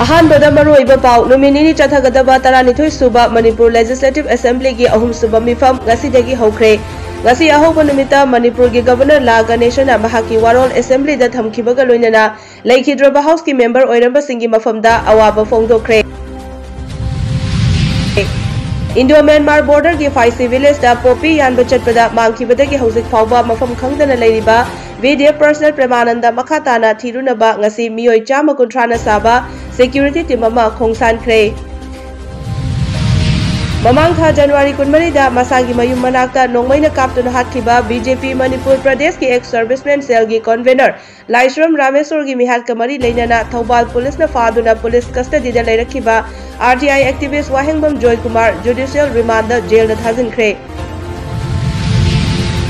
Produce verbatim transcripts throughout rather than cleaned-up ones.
ꯑꯍꯥꯟꯕꯗ ꯃꯔꯨꯑꯣꯏꯕ ꯄꯥꯎ꯫ ꯅꯨꯃꯤꯠ ꯅꯤꯅꯤ ꯆꯠꯊꯒꯗꯕ ꯇꯔꯥꯅꯤꯊꯣꯏ ꯁꯨꯕ ꯃꯅꯤꯄꯨꯔ Legislative Assemblyꯒꯤ ꯑꯍꯨꯝꯁꯨꯕ ꯃꯤꯐꯝ ꯉꯁꯤꯗꯒꯤ ꯍꯧꯈ꯭ꯔꯦ꯫ ꯉꯁꯤ ꯑꯍꯧꯕ ꯅꯨꯃꯤꯠꯇ ꯃꯅꯤꯄꯨꯔꯒꯤ Governor ꯂꯥ ꯒꯅꯦꯁꯟꯅ ꯃꯍꯥꯛꯀꯤ ꯋꯥꯔꯣꯜ Assemblyꯗ ꯊꯝꯈꯤꯕꯒ ꯂꯣꯏꯅꯅ ꯂꯩꯈꯤꯗ꯭ꯔꯕ Houseꯀꯤ member ꯑꯣꯏꯔꯝꯕꯁꯤꯡꯒꯤ ꯃꯐꯝꯗ ꯑꯋꯥꯕ ꯐꯣꯡꯗꯣꯛꯈ꯭ꯔꯦ꯫ Indo Myanmar borderꯒꯤ ꯐꯥꯏꯁꯤ villageꯇ poppy ꯌꯥꯟꯕ ꯆꯠꯄꯗ ꯃꯥꯡꯈꯤꯕꯗꯒꯤ ꯍꯧꯖꯤꯛ ꯐꯥꯎꯕ ꯃꯐꯝ ꯈꯪꯗꯅ ꯂꯩꯔꯤꯕ VDF personnel ꯄ꯭ꯔꯦꯃꯥꯅꯟꯗ ꯃꯈꯥ ꯇꯥꯅ ꯊꯤꯔꯨꯅꯕ ꯉꯁꯤ ꯃꯤꯑꯣꯏ ꯆꯥꯝꯃ ꯀꯨꯟꯊ꯭ꯔꯥꯅ ꯁꯥꯕ security team ꯑꯃ ꯈꯣꯡꯁꯥꯟꯈ꯭ꯔꯦ꯫ ꯃꯃꯥꯡ ꯊꯥ January ꯀꯨꯟꯃꯔꯤꯗ ꯃꯁꯥꯒꯤ ꯃꯌꯨꯝ ꯃꯅꯥꯛꯇ ꯅꯣꯡꯃꯩꯅ ꯀꯥꯞꯇꯨꯅ ꯍꯥꯠꯈꯤꯕ BJP ꯃꯅꯤꯄꯨꯔ ꯄ꯭ꯔꯗꯦꯁꯀꯤ ex serviceman cellꯒꯤ convener ꯂꯥꯏꯁ꯭ꯔꯝ ꯔꯥꯃꯦꯁꯣꯔꯒꯤ ꯃꯤꯍꯥꯠꯀ ꯃꯔꯤ ꯂꯩꯅꯅ ꯊꯧꯕꯥꯜ policeꯅ ꯐꯥꯗꯨꯅ police custodyꯗ ꯂꯩꯔꯛꯈꯤꯕ RTI activist ꯋꯥꯍꯦꯡꯕꯝ Joykumar judicial remandꯗ jailꯗ ꯊꯥꯖꯤꯟꯈ꯭ꯔꯦ꯫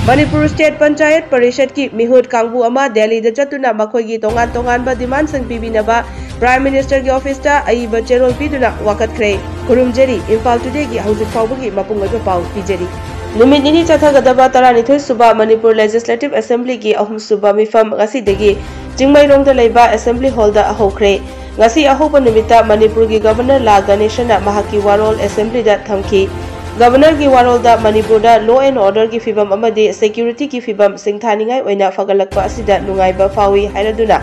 Manipur State Panchayat Parishadꯀꯤ ꯃꯤꯍꯨꯠ ꯀꯥꯡꯕꯨ ꯑꯃ ꯗꯦꯜꯂꯤꯗ ꯆꯠꯇꯨꯅ ꯃꯈꯣꯏꯒꯤ ꯇꯣꯉꯥꯟ ꯇꯣꯉꯥꯟꯕ demandꯁꯤꯡ ꯄꯤꯕꯤꯅꯕ Prime Ministerꯒꯤ officeꯇ ꯑꯏꯕ ꯆꯦꯔꯣꯜ ꯄꯤꯗꯨꯅ ꯋꯥꯀꯠꯈ꯭ꯔꯦ꯫ ꯈꯨꯔꯨꯝꯖꯔꯤ꯫ Imphal Todayꯒꯤ ꯍꯧꯖꯤꯛ ꯐꯥꯎꯕꯒꯤ ꯃꯄꯨꯡ ꯑꯣꯏꯕ ꯄꯥꯎ ꯄꯤꯖꯔꯤ꯫ ꯅꯨꯃꯤꯠ ꯅꯤꯅꯤ ꯆꯠꯊꯒꯗꯕ ꯇꯔꯥꯅꯤꯊꯣꯏ ꯁꯨꯕ ꯃꯅꯤꯄꯨꯔ Legislative Assemblyꯒꯤ ꯑꯍꯨꯝꯁꯨꯕ ꯃꯤꯐꯝ ꯉꯁꯤꯗꯒꯤ ꯆꯤꯡꯃꯩꯔꯣꯡꯗ ꯂꯩꯕ Assembly Hallꯗ ꯍꯧꯈ꯭ꯔꯦ꯫ ꯉꯁꯤ ꯑꯍꯧꯕ ꯅꯨꯃꯤꯠꯇ ꯃꯅꯤꯄꯨꯔꯒꯤ Governorꯂꯥ ꯒꯅꯦꯁꯟꯅ ꯃꯍꯥꯛꯀꯤ ꯋꯥꯔꯣꯜ Assemblyꯗ ꯊꯝꯈꯤ꯫ Governorꯒꯤ ꯋꯥꯔꯣꯜꯗ ꯃꯅꯤꯄꯨꯔꯗ law and orderꯒꯤ ꯐꯤꯕꯝ ꯑꯃꯗꯤ securityꯒꯤ ꯐꯤꯕꯝ ꯁꯤꯡꯊꯥꯅꯤꯡꯉꯥꯏ ꯑꯣꯏꯅ ꯐꯒꯠꯂꯛꯄ ꯑꯁꯤꯗ ꯅꯨꯡꯉꯥꯏꯕ ꯐꯥꯎꯏ ꯍꯥꯏꯔꯗꯨꯅ,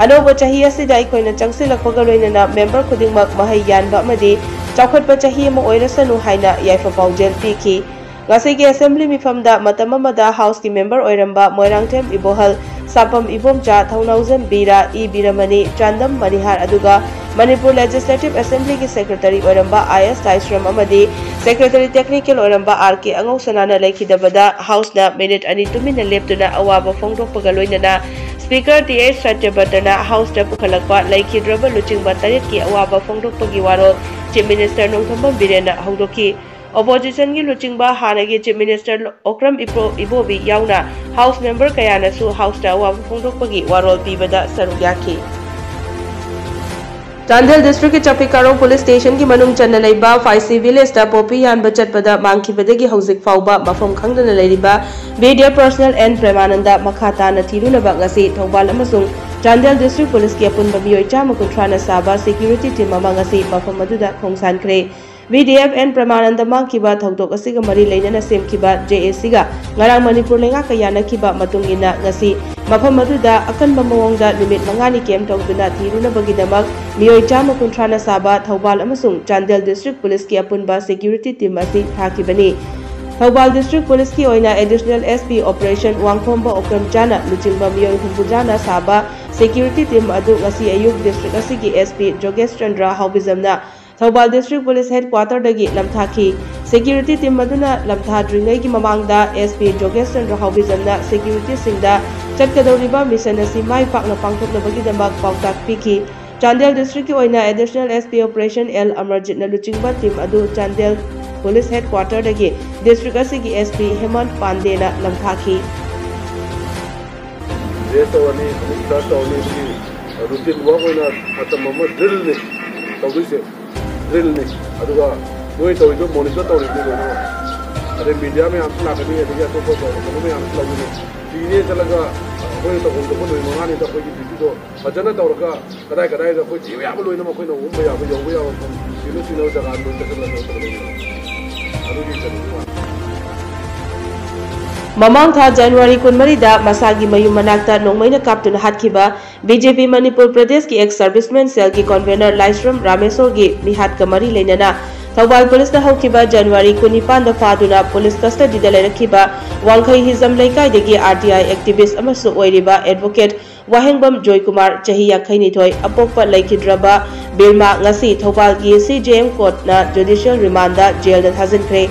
ꯑꯅꯧꯕ ꯆꯍꯤ ꯑꯁꯤꯗ ꯑꯩꯈꯣꯏꯅ ꯆꯪꯁꯤꯜꯂꯛꯄꯒ ꯂꯣꯏꯅꯅ member ꯈꯨꯗꯤꯡꯃꯛ ꯃꯍꯩ ꯌꯥꯟꯕ ꯑꯃꯗꯤ ꯆꯥꯎꯈꯠꯄ ꯆꯍꯤ ꯑꯃ ꯑꯣꯏꯔꯁꯅꯨ ꯍꯥꯏꯅ ꯌꯥꯏꯐ ꯄꯥꯎꯖꯦꯜ ꯄꯤꯈꯤ꯫ ꯉꯁꯤꯒꯤ Assembly ꯃꯤꯐꯝꯗ ꯃꯇꯝ ꯑꯃꯗ Houseꯀꯤ member ꯑꯣꯏꯔꯝꯕ ꯃꯣꯏꯔꯥꯡꯊꯦꯝ ꯏꯕꯣꯍꯜ, ꯁꯥꯄꯝ ꯏꯕꯣꯝꯆꯥ, ꯊꯧꯅꯥꯎꯖꯝ ꯕꯤꯔꯥ, ꯏ ꯕꯤꯔꯃꯅꯤ, ꯆꯥꯟꯗꯝ ꯃꯅꯤꯍꯥꯔ, ꯑꯗꯨꯒ ꯃꯅꯤꯄꯨꯔ Legislative Assemblyꯒꯤ Secretary ꯑꯣꯏꯔꯝꯕ ꯑꯥꯏ ꯑꯦꯁ ꯇꯥꯏꯁ꯭ꯔꯝ ꯑꯃꯗꯤ Secretary Technical ꯑꯣꯏꯔꯝꯕ ꯑꯥꯔ ꯀꯦ ꯑꯉꯧꯁꯅꯥꯅ ꯂꯩꯈꯤꯗꯕꯗ Houseꯅ minute ꯑꯅꯤ ꯇꯨꯃꯤꯟꯅ ꯂꯦꯞꯇꯨꯅ ꯑꯋꯥꯕ ꯐꯣꯡꯗꯣꯛꯄꯒ ꯂꯣꯏꯅꯅ Speaker ꯇꯤ ꯑꯩꯆ ꯁꯇ꯭ꯌꯕ꯭ꯔꯇꯅ Houseꯇ ꯄꯨꯈꯠꯂꯛꯄ ꯂꯩꯈꯤꯗ꯭ꯔꯕ ꯂꯨꯆꯤꯡꯕ ꯇꯔꯦꯠꯀꯤ ꯑꯋꯥꯕ ꯐꯣꯡꯗꯣꯛꯄꯒꯤ ꯋꯥꯔꯣꯜ Chief Minister ꯅꯣꯡꯊꯣꯝꯕꯝ ꯕꯤꯔꯦꯟꯅ ꯍꯧꯗꯣꯛꯈꯤ꯫ Oppositionꯒꯤ ꯂꯨꯆꯤꯡꯕ ꯍꯥꯟꯅꯒꯤ Chief Minister ꯑꯣꯀ꯭ꯔꯝ ꯏꯕꯣ-, ꯏꯕꯣꯕꯤ ꯌꯥꯎꯅ House member ꯀꯌꯥꯅꯁꯨ Houseꯇ ꯑꯋꯥꯕ ꯐꯣꯡꯗꯣꯛꯄꯒꯤ ꯋꯥꯔꯣꯜ ꯄꯤꯕꯗ ꯁꯔꯨꯛ ꯌꯥꯈꯤ꯫ ꯆꯥꯟꯗꯦꯜ districtꯀꯤ ꯆꯄꯤꯀꯥꯔꯣꯡ police stationꯒꯤ ꯃꯅꯨꯡ ꯆꯟꯅ ꯂꯩꯕ ꯐꯥꯏꯁꯤ villageꯇ poppy ꯌꯥꯟꯕ ꯆꯠꯄꯗ ꯃꯥꯡꯈꯤꯕꯗꯒꯤ ꯍꯧꯖꯤꯛ ꯐꯥꯎꯕ ꯃꯐꯝ ꯈꯪꯗꯅ ꯂꯩꯔꯤꯕ VDF personnel ꯑꯦꯟ ꯄ꯭ꯔꯦꯃꯥꯅꯟꯗ ꯃꯈꯥ ꯇꯥꯅ ꯊꯤꯔꯨꯅꯕ ꯉꯁꯤ ꯊꯧꯕꯥꯜ ꯑꯃꯁꯨꯡ ꯆꯥꯟꯗꯦꯜ ꯗꯤꯁꯇ꯭ꯔꯤꯛ ꯄꯨꯂꯤꯁꯀꯤ ꯑꯄꯨꯟꯕ ꯃꯤꯑꯣꯏ ꯆꯥꯝꯃ ꯀꯨꯟꯊ꯭ꯔꯥꯅ ꯁꯥꯕ ꯁꯦꯀ꯭ꯌꯨꯔꯤꯇꯤ ꯇꯤꯝ ꯑꯃ ꯉꯁꯤ ꯃꯐꯝ ꯑꯗꯨꯗ ꯈꯣꯡꯁꯥꯟꯈ꯭ꯔꯦ꯫ ꯚꯤ ꯗꯤ ꯑꯦꯐ ꯑꯦꯟ ꯄ꯭ꯔꯃꯥꯅꯟꯗ ꯃꯥꯡꯈꯤꯕ ꯊꯧꯗꯣꯛ ꯑꯁꯤꯒ ꯃꯔꯤ ꯂꯩꯅꯅ ꯁꯦꯝꯈꯤꯕ ꯖꯦ ꯑꯦ ꯁꯤꯒ ꯉꯔꯥꯡ ꯃꯅꯤꯄꯨꯔ ꯂꯩꯉꯥꯛꯀ ꯌꯥꯅꯈꯤꯕ ꯃꯇꯨꯡ ꯏꯟꯅ ꯉꯁꯤ ꯃꯐꯝ ꯑꯗꯨꯗ ꯑꯀꯟꯕ ꯃꯑꯣꯡꯗ ꯅꯨꯃꯤꯠ ꯃꯉꯥꯅꯤ ꯀꯦꯝ ꯇꯧꯗꯨꯅ ꯊꯤꯔꯨꯅꯕꯒꯤꯗꯃꯛ ꯃꯤꯑꯣꯏ ꯆꯥꯝꯃ ꯀꯨꯟꯊ꯭ꯔꯥꯅ ꯁꯥꯕ ꯊꯧꯕꯥꯜ ꯑꯃꯁꯨꯡ ꯆꯥꯟꯗꯦꯜ ꯗꯤꯁꯇ꯭ꯔꯤꯛ ꯄꯨꯂꯤꯁꯀꯤ ꯑꯄꯨꯟꯕ ꯁꯦꯀ꯭ꯌꯨꯔꯤꯇꯤ ꯇꯤꯝ ꯑꯁꯤ ꯊꯥꯈꯤꯕꯅꯤ꯫ ꯊꯧꯕꯥꯜ ꯗꯤꯁꯇ꯭ꯔꯤꯛ ꯄꯨꯂꯤꯁꯀꯤ ꯑꯣꯏꯅ ꯑꯦꯗꯤꯁꯅꯦꯜ ꯑꯦꯁ ꯄꯤ ꯑꯣꯄꯔꯦꯁꯟ ꯋꯥꯡꯈꯣꯝꯕ ꯑꯣꯀ꯭ꯔꯝꯆꯥꯅ ꯂꯨꯆꯤꯡꯕ ꯃꯤꯑꯣꯏ ꯍꯨꯝꯐꯨꯇꯔꯥꯅ ꯁꯥꯕ ꯁꯦꯀ꯭ꯌꯨꯔꯤꯇꯤ ꯇꯤꯝ ꯑꯗꯨ ꯉꯁꯤ ꯑꯌꯨꯛ ꯗꯤꯁꯇ꯭ꯔꯤꯛ ꯑꯁꯤꯒꯤ ꯑꯦꯁ ꯄꯤ ꯖꯣꯒꯦꯁ ꯆꯟꯗ꯭ꯔ ꯍꯥꯎꯕꯤꯖꯝꯅ ꯊꯧꯕꯥꯜ ꯗꯤꯁꯇ꯭ꯔꯤꯛ ꯄꯨꯂꯤꯁ ꯍꯦꯗꯀ꯭ꯋꯥꯇꯔꯗꯒꯤ ꯂꯝꯊꯥꯈꯤ꯫ ꯁꯦꯀ꯭ꯌꯨꯔꯤꯇꯤ ꯇꯤꯝ ꯑꯗꯨꯅ ꯂꯝꯊꯥꯗ꯭ꯔꯤꯉꯩꯒꯤ ꯃꯃꯥꯡꯗ ꯑꯦꯁ ꯄꯤ ꯖꯣꯒꯦꯁ ꯆꯟꯗ꯭ꯔ ꯍꯥꯎꯕꯤꯖꯝꯅ ꯁꯦꯀ꯭ꯌꯨꯔꯤꯇꯤꯁꯤꯡꯗ ꯆꯠꯀꯗꯧꯔꯤꯕ ꯃꯤꯁꯟ ꯑꯁꯤ ꯃꯥꯏ ꯄꯥꯛꯅ ꯄꯥꯡꯊꯣꯛꯅꯕꯒꯤꯗꯃꯛ ꯄꯥꯎꯇꯥꯛ ꯄꯤꯈꯤ꯫ ꯆꯥꯟꯗꯦꯜ ꯗꯤꯁꯇ꯭ꯔꯤꯛꯀꯤ ꯑꯣꯏꯅ additional S P operation L ꯑꯃꯔꯖꯤꯠꯅ ꯂꯨꯆꯤꯡꯕ ꯇꯤꯝ ꯑꯗꯨ ꯆꯥꯟꯗꯦꯜ ꯄꯨꯂꯤꯁ ꯍꯦꯗꯀ꯭ꯋꯥꯇꯔꯗꯒꯤ ꯗꯤꯁꯇ꯭ꯔꯤꯛ ꯑꯁꯤꯒꯤ ꯑꯦꯁ ꯄꯤ ꯍꯦꯃꯟ ꯄꯥꯟꯗꯦꯅ ꯂꯝꯊꯥꯈꯤ꯫ ꯔꯦꯁ ꯇꯧꯔꯅꯤ, ꯑꯃꯨꯛ ꯁꯔꯆ ꯇꯧꯔꯅꯤ꯫ ꯁꯤ ꯔꯨꯇꯤꯟ ꯋꯥꯔꯛ ꯑꯣꯏꯅ ꯃꯇꯝ ꯑꯃ ꯗ꯭ꯔꯤꯜꯅꯤ ꯇꯧꯗꯣꯏꯁꯦ, ꯗ꯭ꯔꯤꯜꯅꯤ꯫ ꯑꯗꯨꯒ ꯃꯣꯏ ꯇꯧꯔꯤꯗꯣ ꯃꯣꯅꯤꯇꯔ ꯇꯧꯔꯤꯕꯅꯤ ꯂꯣꯏꯅꯃꯛ꯫ ꯑꯗꯩ ꯃꯤꯗꯤꯌꯥ ꯃꯌꯥꯝꯁꯨ ꯂꯥꯛꯀꯅꯤ, ꯑꯗꯒꯤ ꯑꯇꯣꯞꯄ ꯀꯩꯅꯣ ꯃꯌꯥꯝꯁꯨ ꯂꯥꯛꯀꯅꯤ꯫ ꯁꯤꯅꯦ ꯆꯠꯂꯒ ꯑꯩꯈꯣꯏꯅ ꯇꯧꯐꯝ ꯊꯣꯛꯄ ꯅꯨꯃꯤꯠ ꯃꯉꯥꯅꯤꯗ ꯑꯩꯈꯣꯏꯒꯤ ꯗ꯭ꯌꯨꯇꯤꯗꯣ ꯐꯖꯅ ꯇꯧꯔꯒ ꯀꯗꯥꯏ ꯀꯗꯥꯏꯗ ꯑꯩꯈꯣꯏ ꯊꯤꯕ ꯌꯥꯕ ꯂꯣꯏꯅꯃꯛ ꯑꯩꯈꯣꯏꯅ ꯎꯝꯕ ꯌꯥꯕ, ꯌꯧꯕ ꯌꯥꯕ ꯃꯐꯝ ꯊꯤꯅ ꯊꯤꯅꯕ ꯖꯒꯥ ꯂꯣꯏ ꯆꯠꯁꯤꯜꯂꯒ ꯇꯧꯒꯗꯕꯅꯤ꯫ ꯑꯗꯨꯒꯤ ꯀꯩꯅꯣꯒꯤ ꯋꯥꯅꯤ꯫ ꯃꯃꯥꯡ ꯊꯥ ꯖꯅꯋꯥꯔꯤ ꯀꯨꯟꯃꯔꯤꯗ ꯃꯁꯥꯒꯤ ꯃꯌꯨꯝ ꯃꯅꯥꯛꯇ ꯅꯣꯡꯃꯩꯅ ꯀꯥꯞꯇꯨꯅ ꯍꯥꯠꯈꯤꯕ ꯕꯤ ꯖꯦ ꯄꯤ ꯃꯅꯤꯄꯨꯔ ꯄ꯭ꯔꯗꯦꯁꯀꯤ ꯑꯦꯛꯁ ꯁꯔꯚꯤꯁꯃꯦꯟ ꯁꯦꯜꯒꯤ ꯀꯟꯚꯦꯅꯔ ꯂꯥꯏꯁ꯭ꯔꯝ ꯔꯥꯃꯦꯁꯣꯔꯒꯤ ꯃꯤꯍꯥꯠꯀ ꯃꯔꯤ ꯂꯩꯅꯅ ꯊꯧꯕꯥꯜ ꯄꯨꯂꯤꯁꯅ ꯍꯧꯈꯤꯕ ꯖꯅꯋꯥꯔꯤ ꯀꯨꯟꯅꯤꯄꯥꯟꯗ ꯐꯥꯗꯨꯅ ꯄꯨꯂꯤꯁ ꯀꯁꯇꯗꯤꯗ ꯂꯩꯔꯛꯈꯤꯕ ꯋꯥꯡꯈꯩ ꯍꯤꯖꯝ ꯂꯩꯀꯥꯏꯗꯒꯤ ꯑꯥꯔ ꯇꯤ ꯑꯥꯏ ꯑꯦꯛꯇꯤꯚꯤꯁ꯭ꯠ ꯑꯃꯁꯨ ꯑꯣꯏꯔꯤꯕ ꯑꯦꯗꯚꯣꯀꯦꯠ ꯋꯥꯍꯦꯡꯕꯝ ꯖꯣꯏꯀꯨꯃꯥꯔ, ꯆꯍꯤ ꯌꯥꯡꯈꯩꯅꯤꯊꯣꯏ, ꯑꯄꯣꯛꯄ ꯂꯩꯈꯤꯗ꯭ꯔꯕ ꯕꯤꯔꯃꯥ, ꯉꯁꯤ ꯊꯧꯕꯥꯜꯒꯤ ꯁꯤ ꯖꯦ ꯑꯦꯝ ꯀꯣꯔꯠꯅ ꯖꯨꯗꯤꯁꯤꯌꯦꯜ ꯔꯤꯃꯥꯟꯗ ꯖꯦꯜꯗ ꯊꯥꯖꯤꯟꯈ꯭ꯔꯦ꯫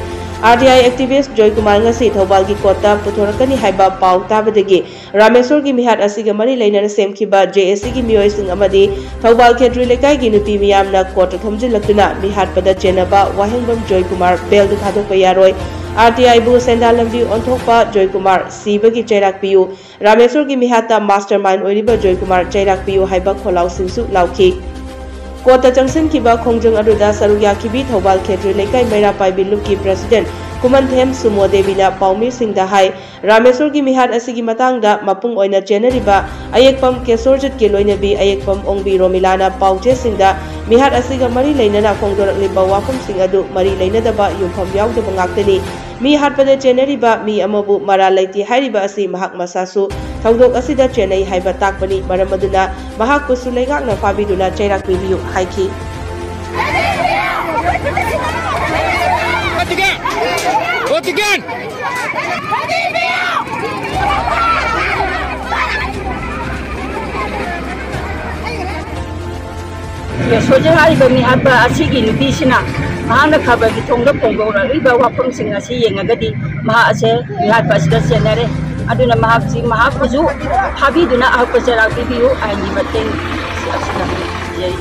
ꯑꯥꯔ ꯇꯤ ꯑꯥꯏ ꯑꯦꯛꯇꯤꯚꯤꯁ꯭ꯠ ꯖꯣꯏꯀꯨꯃꯥꯔ ꯉꯁꯤ ꯊꯧꯕꯥꯜꯒꯤ ꯀꯣꯔꯠꯇ ꯄꯨꯊꯣꯔꯛꯀꯅꯤ ꯍꯥꯏꯕ ꯄꯥꯎ ꯇꯥꯕꯗꯒꯤ ꯔꯥꯃꯦꯁꯣꯔꯒꯤ ꯃꯤꯍꯥꯠ ꯑꯁꯤꯒ ꯃꯔꯤ ꯂꯩꯅꯅ ꯁꯦꯝꯈꯤꯕ ꯖꯦ ꯑꯦ ꯁꯤꯒꯤ ꯃꯤꯑꯣꯏꯁꯤꯡ ꯑꯃꯗꯤ ꯊꯧꯕꯥꯜ ꯈꯦꯇ꯭ꯔꯤ ꯂꯩꯀꯥꯏꯒꯤ ꯅꯨꯄꯤ ꯃꯤꯌꯥꯝꯅ ꯀꯣꯔꯠꯇ ꯊꯣꯝꯖꯤꯜꯂꯛꯇꯨꯅ ꯃꯤꯍꯥꯠꯄꯗ ꯆꯦꯟꯅꯕ ꯋꯥꯍꯦꯡꯕꯝ ꯖꯣꯏꯀꯨꯃꯥꯔ ꯕꯦꯜꯗ ꯊꯥꯗꯣꯛꯄ ꯌꯥꯔꯣꯏ, ꯑꯥꯔ ꯇꯤ ꯑꯥꯏꯕꯨ ꯁꯦꯟꯗꯥꯟ ꯂꯝꯕꯤ ꯑꯣꯟꯊꯣꯛꯄ ꯖꯣꯏꯀꯨꯃꯥꯔ ꯁꯤꯕꯒꯤ ꯆꯩꯔꯥꯛ ꯄꯤꯌꯨ, ꯔꯥꯃꯦꯁꯣꯔꯒꯤ ꯃꯤꯍꯥꯠꯇ ꯃꯥꯁꯇꯔ ꯃꯥꯏꯟ ꯑꯣꯏꯔꯤꯕ ꯖꯣꯏꯀꯨꯃꯥꯔ ꯆꯩꯔꯥꯛ ꯄꯤꯌꯨ ꯍꯥꯏꯕ ꯈꯣꯜꯂꯥꯎꯁꯤꯡꯁꯨ ꯂꯥꯎꯈꯤ꯫ ꯀꯣꯔꯠꯇ ꯆꯪꯁꯤꯟꯈꯤꯕ ꯈꯣꯡꯖꯪ ꯑꯗꯨꯗ ꯁꯔꯨꯛ ꯌꯥꯈꯤꯕꯤ ꯊꯧꯕꯥꯜ ꯈꯦꯇ꯭ꯔꯤ ꯂꯩꯀꯥꯏ ꯃꯩꯔꯥ ꯄꯥꯏꯕꯤ ꯂꯨꯞꯀꯤ ꯄ꯭ꯔꯁꯤꯗꯦꯟꯠ ꯈꯨꯃꯟꯊꯦꯝ ꯁꯨꯃꯣ ꯗꯦꯕꯤꯅ ꯄꯥꯎꯃꯤꯁꯤꯡꯗ ꯍꯥꯏ꯫ ꯔꯥꯃꯦꯁꯣꯔꯒꯤ ꯃꯤꯍꯥꯠ ꯑꯁꯤꯒꯤ ꯃꯇꯥꯡꯗ ꯃꯄꯨꯡ ꯑꯣꯏꯅ ꯆꯦꯟꯅꯔꯤꯕ ꯑꯌꯦꯛꯄꯝ ꯀꯦꯁꯣꯔꯖꯤꯠꯀꯤ ꯂꯣꯏꯅꯕꯤ ꯑꯌꯦꯛꯄꯝ ꯑꯣꯡꯕꯤ ꯔꯣꯃꯤꯂꯥꯅ ꯄꯥꯎꯆꯦꯁꯤꯡꯗ ꯃꯤꯍꯥꯠ ꯑꯁꯤꯒ ꯃꯔꯤ ꯂꯩꯅꯅ ꯐꯣꯡꯗꯣꯔꯛꯂꯤꯕ ꯋꯥꯐꯝꯁꯤꯡ ꯑꯗꯨ ꯃꯔꯤ ꯂꯩꯅꯗꯕ, ꯌꯨꯝꯐꯝ ꯌꯥꯎꯗꯕ ꯉꯥꯛꯇꯅꯤ꯫ ꯃꯤ ꯍꯥꯠꯄꯗ ꯆꯦꯟꯅꯔꯤꯕ ꯃꯤ ꯑꯃꯕꯨ ꯃꯔꯥꯜ ꯂꯩꯇꯦ ꯍꯥꯏꯔꯤꯕ ꯑꯁꯤ ꯃꯍꯥꯛ ꯃꯁꯥꯁꯨ ꯊꯧꯗꯣꯛ ꯑꯁꯤꯗ ꯆꯦꯟꯅꯩ ꯍꯥꯏꯕ ꯇꯥꯛꯄꯅꯤ꯫ ꯃꯔꯝ ꯑꯗꯨꯅ ꯃꯍꯥꯛꯄꯨꯁꯨ ꯂꯩꯉꯥꯛꯅ ꯐꯥꯕꯤꯗꯨꯅ ꯆꯩꯔꯥꯛ ꯄꯤꯕꯤꯌꯨ ꯍꯥꯏꯈꯤ꯫ ꯁꯣꯏꯖ ꯍꯥꯏꯔꯤꯕ ꯃꯤꯍꯥꯠꯄ ꯑꯁꯤꯒꯤ ꯅꯨꯄꯤꯁꯤꯅ ꯃꯍꯥꯛꯅ ꯈꯕꯔꯒꯤ ꯊꯣꯡꯗ ꯐꯣꯡꯗꯣꯛꯂꯛꯂꯤꯕ ꯋꯥꯐꯝꯁꯤꯡ ꯑꯁꯤ ꯌꯦꯡꯉꯒꯗꯤ ꯃꯍꯥꯛ ꯑꯁꯦ ꯃꯤꯍꯥꯠꯄ ꯑꯁꯤꯗ ꯆꯦꯟꯅꯔꯦ꯫ ꯑꯗꯨꯅ ꯃꯍꯥꯛꯁꯤ, ꯃꯍꯥꯛꯄꯨꯁꯨ ꯐꯥꯕꯤꯗꯨꯅ ꯑꯍꯛꯄ ꯆꯩꯔꯥꯛ ꯄꯤꯕꯤꯌꯨ, ꯑꯥꯏꯟꯒꯤ ꯃꯇꯦꯡ ꯑꯁꯤꯗ ꯄꯤꯖꯩ꯫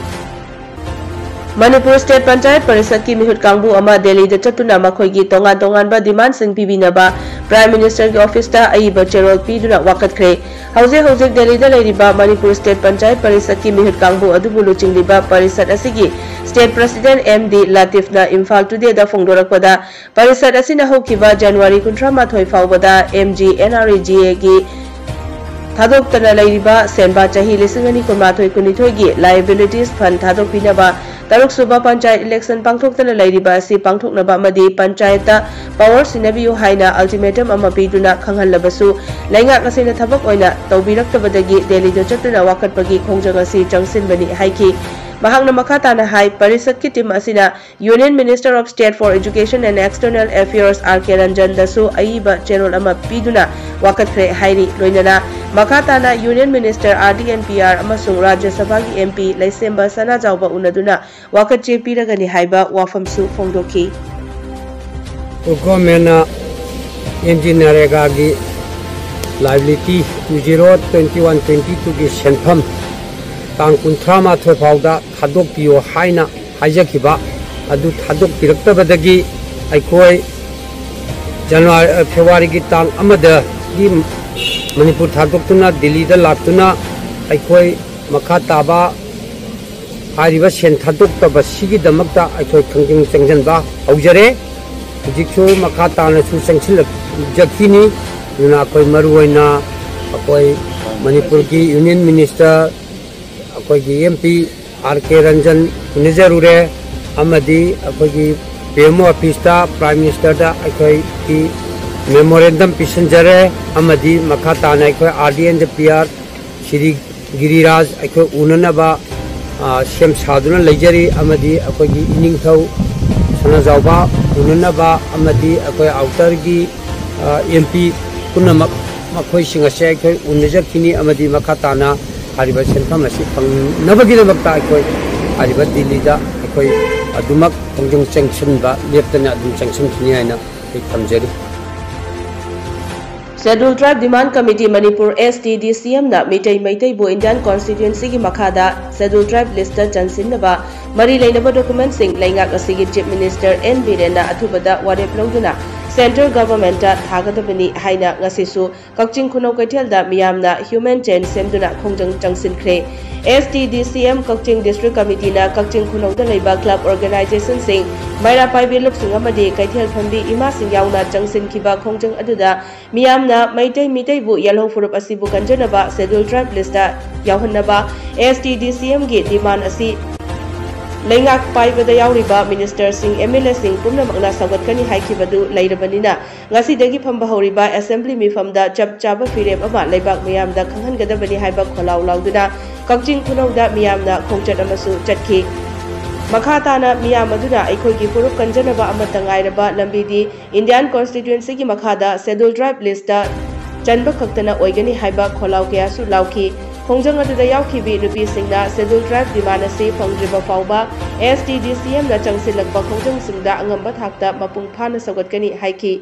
ꯃꯅꯤꯄꯨꯔ ꯁ꯭ꯇꯦꯠ ꯄꯟꯆꯥꯌꯠ ꯄꯔꯤꯁꯠꯀꯤ ꯃꯤꯍꯨꯠ ꯀꯥꯡꯕꯨ ꯑꯃ ꯗꯦꯜꯂꯤꯗ ꯆꯠꯇꯨꯅ ꯃꯈꯣꯏꯒꯤ ꯇꯣꯉꯥꯟ ꯇꯣꯉꯥꯟꯕ ꯗꯤꯃꯥꯟꯁꯤꯡ ꯄꯤꯕꯤꯅꯕ ꯄ꯭ꯔꯥꯏꯝ ꯃꯤꯅꯤꯁꯇꯔꯒꯤ ꯑꯣꯐꯤꯁꯇ ꯑꯏꯕ ꯆꯦꯔꯣꯜ ꯄꯤꯗꯨꯅ ꯋꯥꯀꯠꯈ꯭ꯔꯦ꯫ ꯍꯧꯖꯤꯛ ꯍꯧꯖꯤꯛ ꯗꯦꯜꯂꯤꯗ ꯂꯩꯔꯤꯕ ꯃꯅꯤꯄꯨꯔ ꯁ꯭ꯇꯦꯠ ꯄꯟꯆꯥꯌꯠ ꯄꯔꯤꯁꯠꯀꯤ ꯃꯤꯍꯨꯠ ꯀꯥꯡꯕꯨ ꯑꯗꯨꯕꯨ ꯂꯨꯆꯤꯡꯂꯤꯕ ꯄꯔꯤꯁꯠ ꯑꯁꯤꯒꯤ ꯁ꯭ꯇꯦꯠ ꯄ꯭ꯔꯁꯤꯗꯦꯟꯠ ꯑꯦꯝ ꯗꯤ ꯂꯥꯇꯤꯐꯅ ꯏꯝꯐꯥꯜ ꯇꯨꯗꯦꯗ ꯐꯣꯡꯗꯣꯔꯛꯄꯗ, ꯄꯔꯤꯁꯠ ꯑꯁꯤꯅ ꯍꯧꯈꯤꯕ ꯖꯅꯋꯥꯔꯤ ꯀꯨꯟꯊ꯭ꯔꯥ ꯃꯥꯊꯣꯏ ꯐꯥꯎꯕꯗ M G N R E G ꯑꯦꯒꯤ ꯊꯥꯗꯣꯛꯇꯅ ꯂꯩꯔꯤꯕ ꯁꯦꯟꯕꯥ ꯆꯍꯤ ꯂꯤꯁꯤꯡ ꯑꯅꯤ ꯀꯨꯟꯃꯥꯊꯣꯏ ꯀꯨꯟꯅꯤꯊꯣꯏꯒꯤ liabilities fund ꯊꯥꯗꯣꯛꯄꯤꯅꯕ, ꯇꯔꯨꯛꯁꯨꯕ ꯄꯟꯆꯥꯌꯠ election ꯄꯥꯡꯊꯣꯛꯇꯅ ꯂꯩꯔꯤꯕ ꯑꯁꯤ ꯄꯥꯡꯊꯣꯛꯅꯕ ꯑꯃꯗꯤ ꯄꯟꯆꯥꯌꯠꯇ power ꯁꯤꯟꯅꯕꯤꯌꯨ ꯍꯥꯏꯅ ultimatum ꯑꯃ ꯄꯤꯗꯨꯅ ꯈꯪꯍꯜꯂꯕꯁꯨ, ꯂꯩꯉꯥꯛ ꯑꯁꯤꯅ ꯊꯕꯛ ꯑꯣꯏꯅ ꯇꯧꯕꯤꯔꯛꯇꯕꯗꯒꯤ ꯗꯦꯜꯂꯤꯗ ꯆꯠꯇꯨꯅ ꯋꯥꯀꯠꯄꯒꯤ ꯈꯣꯡꯖꯪ ꯑꯁꯤ ꯆꯪꯁꯤꯟꯕꯅꯤ ꯍꯥꯏꯈꯤ꯫ ꯃꯍꯥꯛꯅ ꯃꯈꯥ ꯇꯥꯅ ꯍꯥꯏ, ꯄꯔꯤꯁꯠꯀꯤ team ꯑꯁꯤꯅ Union Minister of State for Education and External Affairs R K ꯔꯟꯖꯟꯗꯁꯨ ꯑꯏꯕ ꯆꯦꯔꯣꯜ ꯑꯃ ꯄꯤꯗꯨꯅ ꯋꯥꯀꯠꯈ꯭ꯔꯦ ꯍꯥꯏꯔꯤ꯫ ꯂꯣꯏꯅꯅ ꯃꯈꯥ ꯇꯥꯅ Union Minister, R D N P R ꯑꯃꯁꯨꯡ ꯔꯥꯖ꯭ꯌ ꯁꯚꯥꯒꯤ ꯑꯦꯝ ꯄꯤ ꯂꯩꯁꯦꯝꯕ ꯁꯅꯥꯖꯥꯎꯕ ꯎꯅꯗꯨꯅ ꯋꯥꯀꯠ ꯆꯦ ꯄꯤꯔꯒꯅꯤ ꯍꯥꯏꯕ ꯋꯥꯐꯝꯁꯨ ꯐꯣꯡꯗꯣꯛꯈꯤ꯫ Governmentꯅ ꯑꯦꯝ ꯖꯤ ꯅꯔꯦꯒꯥꯒꯤ liability two zero twenty one twenty twoꯒꯤ ꯁꯦꯟꯐꯝ ꯇꯥꯡ ꯀꯨꯟꯊ꯭ꯔꯥ ꯃꯥꯊꯣꯏ ꯐꯥꯎꯗ ꯊꯥꯗꯣꯛꯄꯤꯌꯣ ꯍꯥꯏꯅ ꯍꯥꯏꯖꯈꯤꯕ ꯑꯗꯨ ꯊꯥꯗꯣꯛꯄꯤꯔꯛꯇꯕꯗꯒꯤ ꯑꯩꯈꯣꯏ ꯖꯅꯋꯥꯔꯤ, ꯐꯦꯕ꯭ꯔꯨꯋꯥꯔꯤꯒꯤ ꯇꯥꯡ ꯑꯃꯗꯒꯤ ꯃꯅꯤꯄꯨꯔ ꯊꯥꯗꯣꯛꯇꯨꯅ ꯗꯤꯜꯂꯤꯗ ꯂꯥꯛꯇꯨꯅ ꯑꯩꯈꯣꯏ ꯃꯈꯥ ꯇꯥꯕ ꯍꯥꯏꯔꯤꯕ ꯁꯦꯟ ꯊꯥꯗꯣꯛꯇꯕꯁꯤꯒꯤꯗꯃꯛꯇ ꯑꯩꯈꯣꯏ ꯈꯪꯖꯪ ꯆꯪꯁꯤꯟꯕ ꯍꯧꯖꯔꯦ꯫ ꯍꯧꯖꯤꯛꯁꯨ ꯃꯈꯥ ꯇꯥꯅꯁꯨ ꯆꯪꯁꯤꯜꯂꯛꯆꯈꯤꯅꯤ꯫ ꯑꯗꯨꯅ ꯑꯩꯈꯣꯏ ꯃꯔꯨ ꯑꯣꯏꯅ ꯑꯩꯈꯣꯏ ꯃꯅꯤꯄꯨꯔꯒꯤ ꯌꯨꯅꯤꯌꯟ ꯃꯤꯅꯤꯁꯇꯔ, ꯑꯩꯈꯣꯏꯒꯤ ꯑꯦꯝ ꯄꯤ ꯑꯥꯔ ꯀꯦ ꯔꯟꯖꯟ ꯎꯅꯖꯔꯨꯔꯦ, ꯑꯃꯗꯤ ꯑꯩꯈꯣꯏꯒꯤ ꯄꯤ ꯑꯦꯝ ꯑꯣ ꯑꯣꯐꯤꯁꯇ ꯄ꯭ꯔꯥꯏꯝ ꯃꯤꯅꯤꯁꯇꯔꯗ ꯑꯩꯈꯣꯏꯒꯤ ꯃꯦꯃꯣꯔꯦꯟꯗꯝ ꯄꯤꯁꯤꯟꯖꯔꯦ, ꯑꯃꯗꯤ ꯃꯈꯥ ꯇꯥꯅ ꯑꯩꯈꯣꯏ R D N D P R Shri Giriraj ꯑꯩꯈꯣꯏ ꯎꯅꯅꯕ, ꯑ, ꯁꯦꯝ ꯁꯥꯗꯨꯅ ꯂꯩꯖꯔꯤ, ꯑꯃꯗꯤ ꯑꯩꯈꯣꯏꯒꯤ ꯏꯅꯤꯡꯊꯧ ꯁꯅꯥꯖꯥꯎꯕ ꯎꯅꯅꯕ, ꯑꯃꯗꯤ ꯑꯩꯈꯣꯏ ꯑꯥꯎꯇꯔꯒꯤ, ꯑ, ꯑꯦꯝ ꯄꯤ ꯄꯨꯝꯅꯃꯛ, ꯃꯈꯣꯏꯁꯤꯡ ꯑꯁꯦ ꯑꯩꯈꯣꯏ ꯎꯅꯖꯈꯤꯅꯤ, ꯑꯃꯗꯤ ꯃꯈꯥ ꯇꯥꯅ ꯍꯥꯏꯔꯤꯕ ꯁꯦꯟꯐꯝ ꯑꯁꯤ ꯐꯪꯅꯕꯒꯤꯗꯃꯛꯇ ꯑꯩꯈꯣꯏ ꯍꯥꯏꯔꯤꯕ ꯗꯤꯜꯂꯤꯗ ꯑꯩꯈꯣꯏ ꯑꯗꯨꯃꯛ ꯈꯣꯡꯖꯪ ꯆꯪꯁꯤꯟꯕ ꯂꯦꯞꯇꯅ ꯑꯗꯨꯝ ꯆꯪꯁꯤꯟꯈꯤꯅꯤ ꯍꯥꯏꯅ ꯑꯩ ꯊꯝꯖꯔꯤ꯫ Scheduled Tribe Demand Committee Manipur, S T D C M ꯅ ꯃꯤꯇꯩ ꯃꯩꯇꯩꯕꯨ Indian Constituency ꯒꯤ ꯃꯈꯥꯗ Scheduled Tribe list ꯇ ꯆꯟꯁꯤꯟꯅꯕ ꯃꯔꯤ ꯂꯩꯅꯕ document ꯁꯤꯡ ꯂꯩꯉꯥꯛ ꯑꯁꯤꯒꯤ Chief Minister N ꯕꯤꯔꯦꯟꯅ ꯑꯊꯨꯕꯗ ꯋꯥꯔꯦꯞ ꯂꯧꯗꯨꯅ Central Government ꯇ ꯊꯥꯒꯗꯕꯅꯤ ꯍꯥꯏꯅ ꯉꯁꯤꯁꯨ ꯀꯛꯆꯤꯡ ꯈꯨꯅꯧ ꯀꯩꯊꯦꯜꯗ ꯃꯤꯌꯥꯝꯅ human chain ꯁꯦꯝꯗꯨꯅ ꯈꯣꯡꯖꯪ ꯆꯪꯁꯤꯟꯈ꯭ꯔꯦ꯫ S T D C M ꯀꯛꯆꯤꯡ District Committee ꯅ ꯀꯛꯆꯤꯡ ꯈꯨꯅꯧꯗ ꯂꯩꯕ club organization ꯁꯤꯡ, ꯃꯩꯔꯥ ꯄꯥꯏꯕꯤ ꯂꯨꯞꯁꯤꯡ ꯑꯃꯗꯤ ꯀꯩꯊꯦꯜ ꯐꯝꯕꯤ ꯏꯃꯥꯁꯤꯡ ꯌꯥꯎꯅ ꯆꯪꯁꯤꯟꯈꯤꯕ ꯈꯣꯡꯖꯪ ꯑꯗꯨꯗ ꯃꯤꯌꯥꯝꯅ ꯃꯩꯇꯩ ꯃꯤꯇꯩꯕꯨ ꯌꯦꯜꯍꯧ ꯐꯨꯔꯨꯞ ꯑꯁꯤꯕꯨ ꯀꯟꯖꯅꯕ Scheduled Tribe list ꯇ ꯌꯥꯎꯍꯟꯅꯕ S T D C M ꯒꯤ demand ꯑꯁꯤ ꯂꯩꯉꯥꯛ ꯄꯥꯏꯕꯗ ꯌꯥꯎꯔꯤꯕ minister ꯁꯤꯡ, M L A ꯁꯤꯡ ꯄꯨꯝꯅꯃꯛꯅ ꯁꯧꯒꯠꯀꯅꯤ ꯍꯥꯏꯈꯤꯕꯗꯨ ꯂꯩꯔꯕꯅꯤꯅ, ꯉꯁꯤꯗꯒꯤ ꯐꯝꯕ ꯍꯧꯔꯤꯕ assembly ꯃꯤꯐꯝꯗ ꯆꯞ ꯆꯥꯕ ꯐꯤꯔꯦꯞ ꯑꯃ ꯂꯩꯕꯥꯛ ꯃꯤꯌꯥꯝꯗ ꯈꯪꯍꯟꯒꯗꯕꯅꯤ ꯍꯥꯏꯕ ꯈꯣꯜꯂꯥꯎ ꯂꯥꯎꯗꯨꯅ ꯀꯛꯆꯤꯡ ꯈꯨꯅꯧꯗ ꯃꯤꯌꯥꯝꯅ ꯈꯣꯡꯆꯠ ꯑꯃꯁꯨ ꯆꯠꯈꯤ꯫ ꯃꯈꯥ ꯇꯥꯅ ꯃꯤꯌꯥꯝ ꯑꯗꯨꯅ ꯑꯩꯈꯣꯏꯒꯤ ꯐꯨꯔꯨꯞ ꯀꯟꯖꯅꯕ ꯑꯃꯠꯇ ꯉꯥꯏꯔꯕ ꯂꯝꯕꯤꯗꯤ Indian Constituency ꯒꯤ ꯃꯈꯥꯗ Scheduled Tribe list ꯇ ꯆꯟꯕ ꯈꯛꯇꯅ ꯑꯣꯏꯒꯅꯤ ꯍꯥꯏꯕ ꯈꯣꯜꯂꯥꯎ ꯀꯌꯥꯁꯨ ꯂꯥꯎꯈꯤ꯫ ꯈꯣꯡꯖꯪ ꯑꯗꯨꯗ ꯌꯥꯎꯈꯤꯕꯤ ꯅꯨꯄꯤꯁꯤꯡꯅ Scheduled Tribe demand ꯑꯁꯤ ꯐꯪꯗ꯭ꯔꯤꯕ ꯐꯥꯎꯕ S T D C M ꯅ ꯆꯪꯁꯤꯜꯂꯛꯄ ꯈꯣꯡꯖꯪꯁꯤꯡꯗ ꯑꯉꯝꯕ ꯊꯥꯛꯇ ꯃꯄꯨꯡ ꯐꯥꯅ ꯁꯧꯒꯠꯀꯅꯤ ꯍꯥꯏꯈꯤ꯫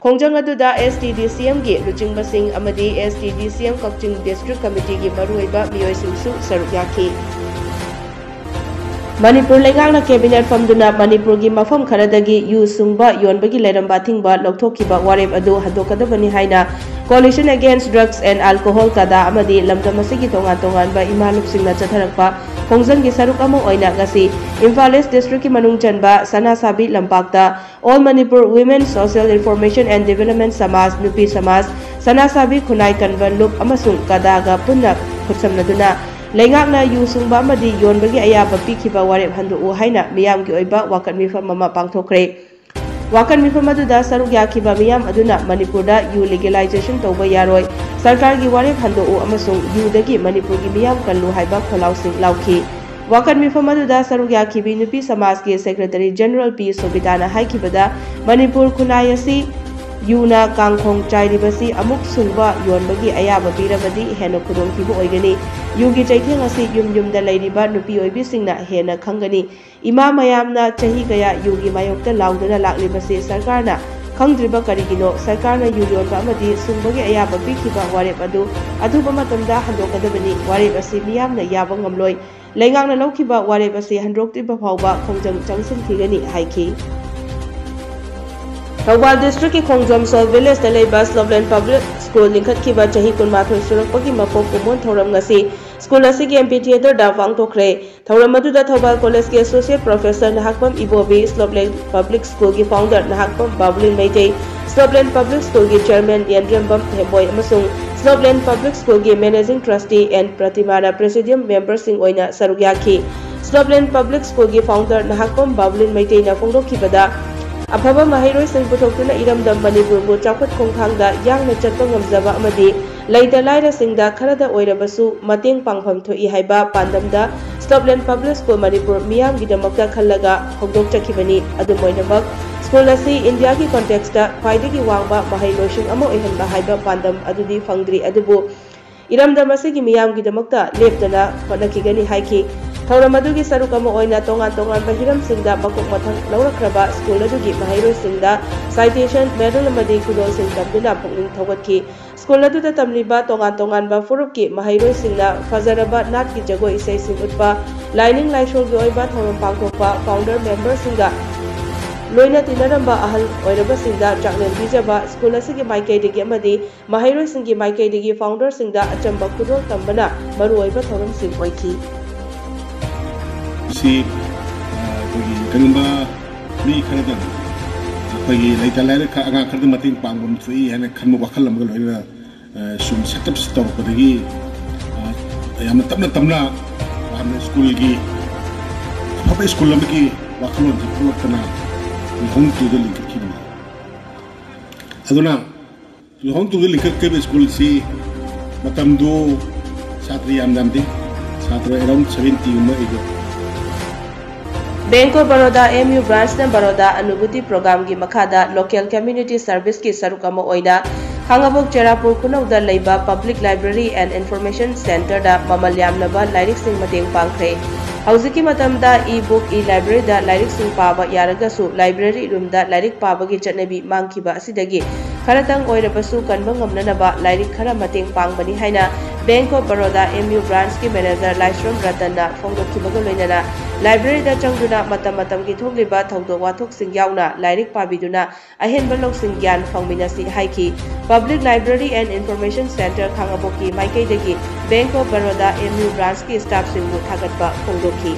ꯈꯣꯡꯖꯪ ꯑꯗꯨꯗ S T D C M ꯒꯤ ꯂꯨꯆꯤꯡꯕꯁꯤꯡ ꯑꯃꯗꯤ S T D C M ꯀꯛꯆꯤꯡ District Committee ꯒꯤ ꯃꯔꯨꯑꯣꯏꯕ ꯃꯤꯑꯣꯏꯁꯤꯡꯁꯨ ꯁꯔꯨꯛ ꯌꯥꯈꯤ꯫ ꯃꯅꯤꯄꯨꯔ ꯂꯩꯉꯥꯛꯅ cabinet ꯐꯝꯗꯨꯅ ꯃꯅꯤꯄꯨꯔꯒꯤ ꯃꯐꯝ ꯈꯔꯗꯒꯤ ꯌꯨ ꯁꯨꯡꯕ ꯌꯣꯟꯕꯒꯤ ꯂꯩꯔꯝꯕ ꯑꯊꯤꯡꯕ ꯂꯧꯊꯣꯛꯈꯤꯕ ꯋꯥꯔꯦꯞ ꯑꯗꯨ ꯍꯟꯗꯣꯛꯀꯗꯕꯅꯤ ꯍꯥꯏꯅ Coalition Against Drugs and Alcohol, ꯀꯗꯥ, ꯑꯃꯗꯤ ꯂꯝꯗꯝ ꯑꯁꯤꯒꯤ ꯇꯣꯉꯥꯟ ꯇꯣꯉꯥꯟꯕ ꯏꯃꯥ ꯂꯨꯞꯁꯤꯡꯅ ꯆꯠꯊꯔꯛꯄ ꯈꯣꯡꯖꯪꯒꯤ ꯁꯔꯨꯛ ꯑꯃ ꯑꯣꯏꯅ ꯉꯁꯤ ꯏꯝꯐꯥꯜ ꯏꯁ district ꯀꯤ ꯃꯅꯨꯡ ꯆꯟꯕ ꯁꯅꯥꯁꯥꯕꯤ ꯂꯝꯄꯥꯛꯇ All Manipur Women Social Reformation and Development Samaj, ꯅꯨꯄꯤ ꯁꯃꯥꯖ, ꯁꯅꯥꯁꯥꯕꯤ ꯈꯨꯟꯅꯥꯏ ꯀꯟꯕ ꯂꯨꯞ ꯑꯃꯁꯨꯡ ꯀꯗꯥꯒ ꯄꯨꯟꯅ ꯈꯨꯠꯁꯝꯅꯗꯨꯅ ꯂꯩꯉꯥꯛꯅ ꯌꯨ ꯁꯨꯡꯕ ꯑꯃꯗꯤ ꯌꯣꯟꯕꯒꯤ ꯑꯌꯥꯕ ꯄꯤꯈꯤꯕ ꯋꯥꯔꯦꯞ ꯍꯟꯗꯣꯛꯎ ꯍꯥꯏꯅ ꯃꯤꯌꯥꯝꯒꯤ ꯑꯣꯏꯕ ꯋꯥꯀꯠ ꯃꯤꯐꯝ ꯑꯃ ꯄꯥꯡꯊꯣꯛꯈ꯭ꯔꯦ꯫ ꯋꯥꯀꯠ ꯃꯤꯐꯝ ꯑꯗꯨꯗ ꯁꯔꯨꯛ ꯌꯥꯈꯤꯕ ꯃꯤꯌꯥꯝ ꯑꯗꯨꯅ ꯃꯅꯤꯄꯨꯔꯗ ꯌꯨ legalization ꯇꯧꯕ ꯌꯥꯔꯣꯏ, ꯁꯔꯀꯥꯔꯒꯤ ꯋꯥꯔꯦꯞ ꯍꯟꯗꯣꯛꯎ ꯑꯃꯁꯨꯡ ꯌꯨꯗꯒꯤ ꯃꯅꯤꯄꯨꯔꯒꯤ ꯃꯤꯌꯥꯝ ꯀꯜꯂꯨ ꯍꯥꯏꯕ ꯈꯣꯜꯂꯥꯎꯁꯤꯡ ꯂꯥꯎꯈꯤ꯫ ꯋꯥꯀꯠ ꯃꯤꯐꯝ ꯑꯗꯨꯗ ꯁꯔꯨꯛ ꯌꯥꯈꯤꯕꯤ ꯅꯨꯄꯤ ꯁꯃꯥꯖꯀꯤ Secretary General ꯄꯤ ꯁꯣꯕꯤꯇꯥꯅ ꯍꯥꯏꯈꯤꯕꯗ, ꯃꯅꯤꯄꯨꯔ ꯈꯨꯟꯅꯥꯏ ꯑꯁꯤ ꯌꯨꯅ ꯀꯥꯡꯈꯣꯡ ꯆꯥꯏꯔꯤꯕꯁꯤ ꯑꯃꯨꯛ ꯁꯨꯡꯕ ꯌꯣꯟꯕꯒꯤ ꯑꯌꯥꯕ ꯄꯤꯔꯕꯗꯤ ꯍꯦꯟꯅ ꯈꯨꯗꯣꯡꯊꯤꯕ ꯑꯣꯏꯒꯅꯤ꯫ ꯌꯨꯒꯤ ꯆꯩꯊꯦꯡ ꯑꯁꯤ ꯌꯨꯝ ꯌꯨꯝꯗ ꯂꯩꯔꯤꯕ ꯅꯨꯄꯤ ꯑꯣꯏꯕꯤꯁꯤꯡꯅ ꯍꯦꯟꯅ ꯈꯪꯒꯅꯤ꯫ ꯏꯃꯥ ꯃꯌꯥꯝꯅ ꯆꯍꯤ ꯀꯌꯥ ꯌꯨꯒꯤ ꯃꯥꯌꯣꯛꯇ ꯂꯥꯎꯗꯨꯅ ꯂꯥꯛꯂꯤꯕꯁꯤ ꯁꯔꯀꯥꯔꯅ ꯈꯪꯗ꯭ꯔꯤꯕ ꯀꯔꯤꯒꯤꯅꯣ? ꯁꯔꯀꯥꯔꯅ ꯌꯨ ꯌꯣꯟꯕ ꯑꯃꯗꯤ ꯁꯨꯡꯕꯒꯤ ꯑꯌꯥꯕ ꯄꯤꯈꯤꯕ ꯋꯥꯔꯦꯞ ꯑꯗꯨ ꯑꯊꯨꯕ ꯃꯇꯝꯗ ꯍꯟꯗꯣꯛꯀꯗꯕꯅꯤ꯫ ꯋꯥꯔꯦꯞ ꯑꯁꯤ ꯃꯤꯌꯥꯝꯅ ꯌꯥꯕ ꯉꯝꯂꯣꯏ꯫ ꯂꯩꯉꯥꯛꯅ ꯂꯧꯈꯤꯕ ꯋꯥꯔꯦꯞ ꯑꯁꯤ ꯍꯟꯗꯣꯛꯇ꯭ꯔꯤꯕ ꯐꯥꯎꯕ ꯈꯣꯡꯖꯪ ꯆꯪꯁꯤꯟꯈꯤꯒꯅꯤ ꯍꯥꯏꯈꯤ꯫ ꯊꯧꯕꯥꯜ district ꯀꯤ ꯈꯣꯡꯖꯣꯝ South Village ꯇ ꯂꯩꯕ Slopeland Public School ꯂꯤꯡꯈꯠꯈꯤꯕ ꯆꯍꯤ ꯀꯨꯟꯃꯥꯊꯣꯏ ꯁꯨꯔꯛꯄꯒꯤ ꯃꯄꯣꯛ ꯀꯨꯝꯑꯣꯟ ꯊꯧꯔꯝ ꯉꯁꯤ school ꯑꯁꯤꯒꯤ amphitheatre ꯗ ꯄꯥꯡꯊꯣꯛꯈ꯭ꯔꯦ꯫ ꯊꯧꯔꯝ ꯑꯗꯨꯗ ꯊꯧꯕꯥꯜ College ꯀꯤ Associate Professor ꯅꯍꯥꯛꯄꯝ ꯏꯕꯣꯕꯤ, Slopeland Public School ꯒꯤ founder Nahakpam ꯕꯥꯕꯨꯂꯤꯟ Meitei, Slopeland Public School ꯒꯤ Chairman ꯌꯦꯟꯗ꯭ꯔꯦꯝꯕꯝ ꯍꯦꯝꯕꯣꯏ ꯑꯃꯁꯨꯡ Slopeland Public School ꯒꯤ Managing Trustee ꯑꯦꯟ ꯄ꯭ꯔꯇꯤꯃꯥꯅ Presidium member ꯁꯤꯡ ꯑꯣꯏꯅ ꯁꯔꯨꯛ ꯌꯥꯈꯤ꯫ Slopeland Public School ꯒꯤ founder ꯅꯍꯥꯛꯄꯝ ꯕꯥꯕꯨꯂꯤꯟ ꯃꯩꯇꯩꯅ ꯐꯣꯡꯗꯣꯛꯈꯤꯕꯗ, ꯑꯐꯕ ꯃꯍꯩꯔꯣꯏꯁꯤꯡ ꯄꯨꯊꯣꯛꯇꯨꯅ ꯏꯔꯝꯗꯝ ꯃꯅꯤꯄꯨꯔꯕꯨ ꯆꯥꯎꯈꯠ ꯈꯣꯡꯊꯥꯡꯗ ꯌꯥꯡꯅ ꯆꯠꯄ ꯉꯝꯖꯕ ꯑꯃꯗꯤ ꯂꯩꯇ ꯂꯥꯏꯔꯁꯤꯡꯗ ꯈꯔꯗ ꯑꯣꯏꯔꯕꯁꯨ ꯃꯇꯦꯡ ꯄꯥꯡꯐꯝ ꯊꯣꯛꯏ ꯍꯥꯏꯕ ꯄꯥꯟꯗꯝꯗ Slopeland Public School ꯃꯅꯤꯄꯨꯔ ꯃꯤꯌꯥꯝꯒꯤꯗꯃꯛꯇ ꯈꯜꯂꯒ ꯍꯧꯗꯣꯛꯆꯈꯤꯕꯅꯤ꯫ ꯑꯗꯨꯝ ꯑꯣꯏꯅꯃꯛ, school ꯑꯁꯤ ꯏꯟꯗꯤꯌꯥꯒꯤ context ꯈ꯭ꯋꯥꯏꯗꯒꯤ ꯋꯥꯡꯕ ꯃꯍꯩꯂꯣꯏꯁꯪ ꯑꯃ ꯑꯣꯏꯍꯟꯕ ꯍꯥꯏꯕ ꯄꯥꯟꯗꯝ ꯑꯗꯨꯗꯤ ꯐꯪꯗ꯭ꯔꯤ, ꯑꯗꯨꯕꯨ ꯏꯔꯝꯗꯝ ꯑꯁꯤꯒꯤ ꯃꯤꯌꯥꯝꯒꯤꯗꯃꯛꯇ ꯂꯦꯞꯇꯅ ꯍꯣꯠꯅꯈꯤꯒꯅꯤ ꯍꯥꯏꯈꯤ꯫ ꯊꯧꯔꯝ ꯑꯗꯨꯒꯤ ꯁꯔꯨꯛ ꯑꯃ ꯑꯣꯏꯅ ꯇꯣꯉꯥꯟ ꯇꯣꯉꯥꯟꯕ ꯍꯤꯔꯝꯁꯤꯡꯗ ꯃꯀꯣꯛ ꯃꯊꯪ ꯂꯧꯔꯛꯈ꯭ꯔꯕ school ꯑꯗꯨꯒꯤ ꯃꯍꯩꯔꯣꯏꯁꯤꯡꯗ citation, medal ꯑꯃꯗꯤ ꯈꯨꯗꯣꯜꯁꯤꯡ ꯇꯝꯗꯨꯅ ꯄꯨꯛꯅꯤꯡ ꯊꯧꯒꯠꯈꯤ꯫ ꯁ꯭ꯀꯨꯜ ꯑꯗꯨꯗ ꯇꯝꯂꯤꯕ ꯇꯣꯉꯥꯟ ꯇꯣꯉꯥꯟꯕ ꯐꯨꯔꯨꯞꯀꯤ ꯃꯍꯩꯔꯣꯏꯁꯤꯡꯅ ꯐꯖꯔꯕ ꯅꯥꯠꯀꯤ ꯖꯒꯣꯏ ꯏꯁꯩꯁꯤꯡ ꯎꯠꯄ, ꯂꯥꯏꯅꯤꯡ ꯂꯥꯏꯁꯣꯜꯒꯤ ꯑꯣꯏꯕ ꯊꯧꯔꯝ ꯄꯥꯡꯊꯣꯛꯄ, founder memberꯁꯤꯡꯒ ꯂꯣꯏꯅ ꯇꯤꯟꯅꯔꯝꯕ ꯑꯍꯜ ꯑꯣꯏꯔꯕꯁꯤꯡꯗ ꯆꯥꯛꯂꯦꯟ ꯄꯤꯖꯕ, ꯁ꯭ꯀꯨꯜ ꯑꯁꯤꯒꯤ ꯃꯥꯏꯀꯩꯗꯒꯤ ꯑꯃꯗꯤ ꯃꯍꯩꯔꯣꯏꯁꯤꯡꯒꯤ ꯃꯥꯏꯀꯩꯗꯒꯤ founderꯁꯤꯡꯗ ꯑꯆꯝꯕ ꯈꯨꯗꯣꯜ ꯇꯝꯕꯅ ꯃꯔꯨꯑꯣꯏꯕ ꯊꯧꯔꯝꯁꯤꯡ ꯑꯣꯏꯈꯤ꯫ ꯁꯤ ꯑꯩꯈꯣꯏꯒꯤ ꯀꯔꯤꯒꯨꯝꯕ ꯃꯤ ꯈꯔꯗ ꯑꯩꯈꯣꯏꯒꯤ ꯂꯩꯇ ꯂꯥꯏꯔ ꯑꯉꯥꯡ ꯈꯔꯗ ꯃꯇꯦꯡ ꯄꯥꯡꯕ ꯑꯃ ꯊꯣꯛꯏ ꯍꯥꯏꯅ ꯈꯟꯕ ꯋꯥꯈꯜ ꯑꯃꯒ ꯂꯣꯏꯅꯅ ꯁꯨꯝ setup ꯇꯧꯔꯛꯄꯗꯒꯤ ꯌꯥꯝꯅ ꯇꯞꯅ ꯇꯞꯅ ꯌꯥꯝꯅ ꯁ꯭ꯀꯨꯜꯒꯤ ꯑꯐꯕ ꯁ꯭ꯀꯨꯜ ꯑꯃꯒꯤ ꯋꯥꯈꯜꯂꯣꯟꯁꯤ ꯄꯨꯔꯛꯇꯅ ꯂꯨꯍꯣꯡ ꯇꯨꯗ ꯂꯤꯡꯈꯠꯈꯤꯕꯅꯤ꯫ ꯑꯗꯨꯅ ꯂꯨꯍꯣꯡ ꯇꯨꯗ ꯂꯤꯡꯈꯠꯈꯤꯕ ꯁ꯭ꯀꯨꯜꯁꯤ ꯃꯇꯝꯗꯨ ꯁꯥꯇ꯭ꯔ ꯌꯥꯝ ꯌꯥꯝꯗꯦ, ꯁꯥꯇ꯭ꯔ around seventy ꯒꯨꯝꯕ ꯑꯣꯏꯗꯦ꯫ Bank of Baroda M U branchꯅ Baroda Anubhuti programꯒꯤ ꯃꯈꯥꯗ local community serviceꯀꯤ ꯁꯔꯨꯛ ꯑꯃ ꯑꯣꯏꯅ ꯈꯥꯉꯕꯣꯛ ꯆꯦꯔꯥꯄꯨꯔ ꯈꯨꯅꯧꯗ ꯂꯩꯕ Public Library and Information Centreꯗ ꯃꯃꯜ ꯌꯥꯝꯂꯕ ꯂꯥꯏꯔꯤꯛꯁꯤꯡ ꯃꯇꯦꯡ ꯄꯥꯡꯈ꯭ꯔꯦ꯫ ꯍꯧꯖꯤꯛꯀꯤ ꯃꯇꯝꯗ e-book, e-libraryꯗ ꯂꯥꯏꯔꯤꯛꯁꯤꯡ ꯄꯥꯕ ꯌꯥꯔꯒꯁꯨ library roomꯗ ꯂꯥꯏꯔꯤꯛ ꯄꯥꯕꯒꯤ ꯆꯠꯅꯕꯤ ꯃꯥꯡꯈꯤꯕ ꯑꯁꯤꯗꯒꯤ ꯈꯔꯇꯪ ꯑꯣꯏꯔꯕꯁꯨ ꯀꯟꯕ ꯉꯝꯅꯅꯕ ꯂꯥꯏꯔꯤꯛ ꯈꯔ ꯃꯇꯦꯡ ꯄꯥꯡꯕꯅꯤ ꯍꯥꯏꯅ Bank of Baroda M U branchꯀꯤ manager ꯂꯥꯏꯁ꯭ꯔꯝ ꯔꯇꯟꯅ ꯐꯣꯡꯗꯣꯛꯈꯤꯕꯒ ꯂꯣꯏꯅꯅ libraryꯗ ꯆꯪꯗꯨꯅ ꯃꯇꯝ ꯃꯇꯝꯒꯤ ꯊꯣꯛꯂꯤꯕ ꯊꯧꯗꯣꯛ ꯋꯥꯊꯣꯛꯁꯤꯡ ꯌꯥꯎꯅ ꯂꯥꯏꯔꯤꯛ ꯄꯥꯕꯤꯗꯨꯅ ꯑꯍꯦꯟꯕ ꯂꯧꯁꯤꯡ ꯒ꯭ꯌꯥꯟ ꯐꯪꯃꯤꯟꯅꯁꯤ ꯍꯥꯏꯈꯤ꯫ Public Library and Information Centre ꯈꯥꯉꯕꯣꯛꯀꯤ ꯃꯥꯏꯀꯩꯗꯒꯤ Bank of Baroda M U branchꯀꯤ staffꯁꯤꯡꯕꯨ ꯊꯥꯒꯠꯄ ꯐꯣꯡꯗꯣꯛꯈꯤ꯫